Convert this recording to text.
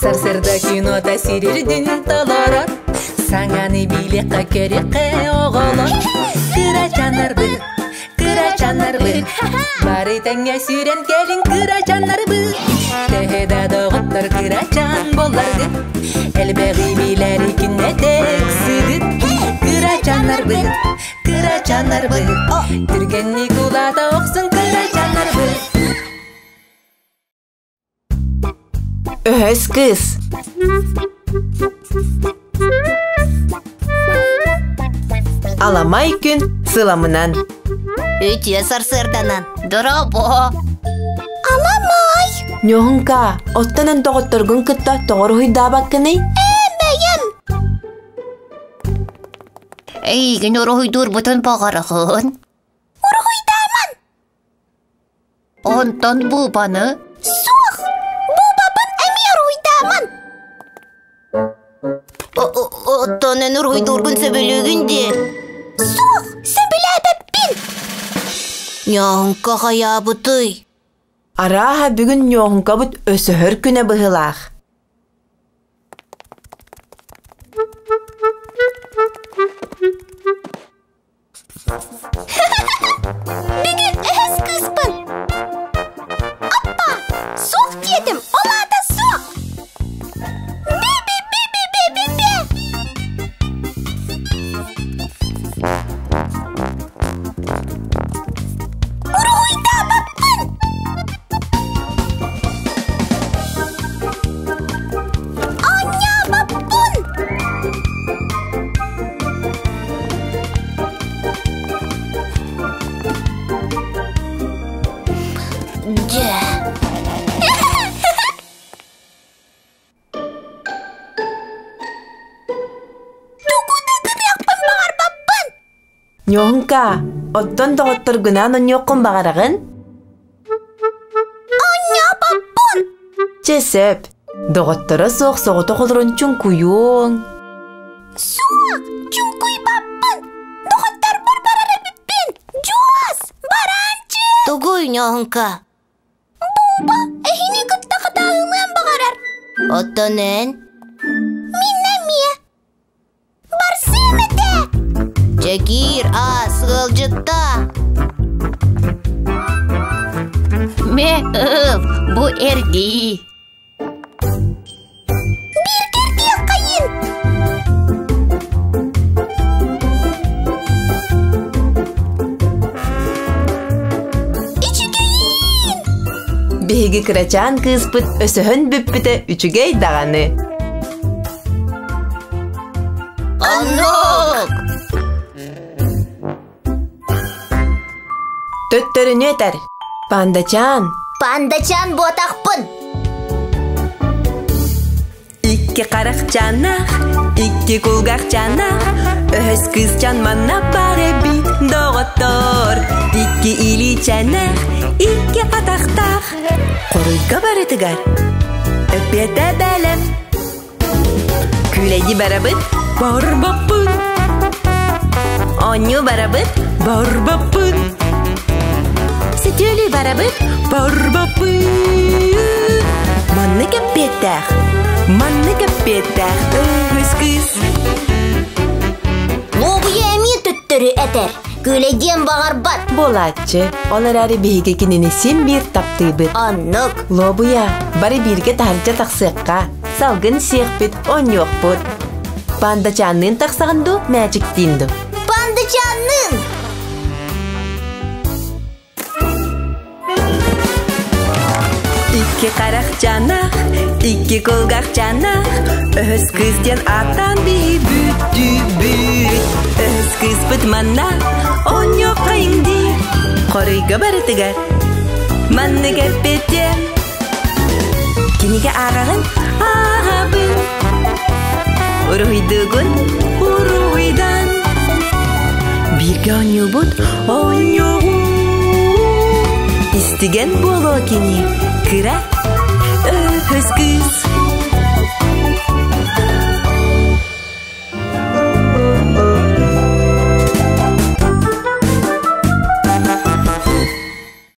Сарсыарда күн уота сирирдин толорор. Саҥаны билиэххэ көрүөххэ оҕолор. Кырачааннарбыт, кырачааннарбыт, бары тэҥҥэ сүүрэн кэлиҥ кырачааннарбыт. Төһө да доҕоттор кырачаан буолларгыт, элбэҕи билэри күннэтэ ыксыгыт. Кырачааннарбыт, кырачааннарбыт, түргэнник улаата охсун кырачааннарбыт. Өһөс кыыс. Аламай күн сыламынан. Үтүө сарсыарданан. Дорообо. Аламай! Ньоһунка, оттон эн доҕотторгун кытта тоҕо уруһуйдаабаккыный? Ээ, бэйэм! Эйигин уруһуйдуурбутун баҕараҕын. Уруһуйдааман! Онтон буубаны? Суох! Буубабын эмиэ уруһуйдааман! Оттон эн уруһуйдуургун сөбүлүүгүн дии? Суох! Сөбүлээбэппин! Ньооҥко хайаабытый? Арааһа бүгүн ньооҥкобут өсөһөр күнэ быһыылаах. Бүгүн өһөс кыыспын! Аппа! Суох диэтим, ол аата суох! Би-би-би-би-би-би-би! Уруһуйдаабаппын! Оонньообоппун! Дьэ. Тугу да гыныахпын баҕарбаппын! Ньоһунка, оттон доҕотторгунаан онньуоххун баҕараҕын? Оонньообоппун! Чэ сөп. Доҕотторо суох соҕотох олорон чуҥкуйуоҥ. Суох, чуҥкуйбаппын! Доҕотторбор барар эбиппин! Дьуос, бараанчы! Тугуй, Ньоһунка? Буба, эһини кытта хатааһылыан баҕарар. Оттон эн? Мин эмиэ. Барсыам этэ! Чэкиир, аас, ыалдьытта! Мэ, ыл, бу эрдии. Бииргэрдиэххэйин! Үчүгэйин! Биһиги кырачаан кыыспыт өсөһөн бүппүтэ үчүгэй даҕаны. Оннук! Төттөрүнү этэр. Пандачаан. Пандачаан буотахпын. Икки харахчааннаах, икки кулгахчааннаах, өһөс кыысчаан манна баар эбит доҕоттор. Икки илиичээннээх, икки атахтаах, хоруйга барытыгар эппиэтэ бэлэм. Күүлэйди барабыт, барбаппын. Оонньуу барабыт, барбаппын. Сөтүөлүү барабыт, барбаппын. Маннык эппиэттээх, маннык эппиэттээх өһөс кыыс. Луобуйа эмиэ төттөрү этэр. Күүлэйдиэн баҕарбат. Буолааччы, ол эрээри биһиги кинини син биир таптыыбыт. Оннук. Луобуйа, бары бииргэ таһырдьа тахсыахха. Салгын сиэхпит, оонньуохпут. Пандачаанныын тахсаҕын дуу, мээчиктиин дуу? Пандачаанныын! Икки харахчаанах, икки кулгахчаанах, өһөс кыыс диэн ааттаан биһи бүттүүбүт. Өһөс кыыспыт манна, оонньуоххайыҥ дии, хоруйга барытыгар. Маннык эппитим. Кинигэ ааҕаҕын? Ааҕабын. Уруһуйдуугун? Уруһуйдан. Бииргэ оонньуубут? Оонньуубут. Истигэн буолуо кини. Кыра өһөс кыыс.